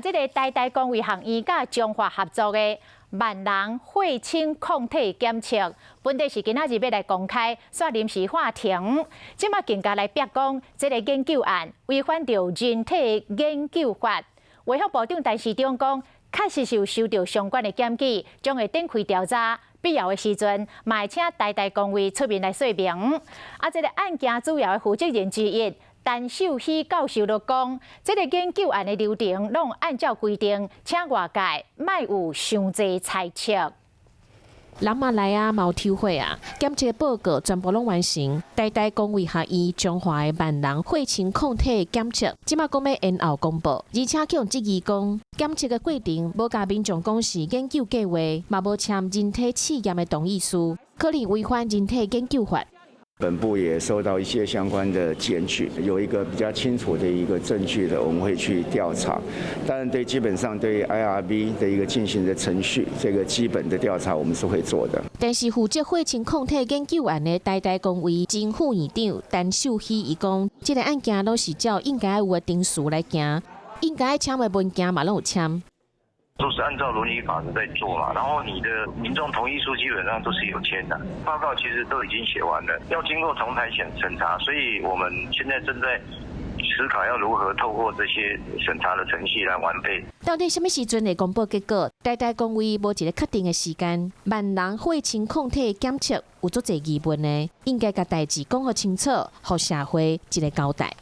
這个台大公衛學院佮彰化合作的萬人血清抗體檢測，本底是今仔日欲來公開，煞臨時喊停。這馬更加來逼講，這个研究案違反著人體研究法。衛福部長陳時中講，確實是有收著相關的檢舉，將會展開調查，必要的時陣，嘛會請台大公衛出面來說明。啊，這个案件主要的負責人之一陳秀熙教授就講，這个研究案的流程攏按照規定，請外界莫有傷濟猜測。人嘛來啊，嘛有抽血啊，檢測報告全部攏完成。台大公衛學院彰化的萬人血清抗體檢測，這馬講欲延後公布，而且予人質疑講，檢測的過程無共民眾講是研究計劃，嘛無簽人體試驗的同意書，可能違反人體研究法。本部也收到一些相關的檢舉，有一個比較清楚的一個證據的，我們會去調查。當然，對基本上對 IRB 的一個進行的程序，這個基本的調查我們是會做的。但是負責血清抗體研究案的台大公衛前副院長陳秀熙伊講，這个案件攏是照應該有的程序來行，應該簽的文件嘛攏有簽。都是按照倫理法則在做嘛，然後你的民眾同意書基本上都是有簽的，報告其實都已經寫完了，要經過同儕審查，所以我們現在正在思考要如何透過這些審查的程序來完備。到底啥物時陣會公布結果？台大公衛無一个確定的時間。萬人血清抗體檢測有足濟疑問的，應該共代誌講予清楚，予社會一个交代。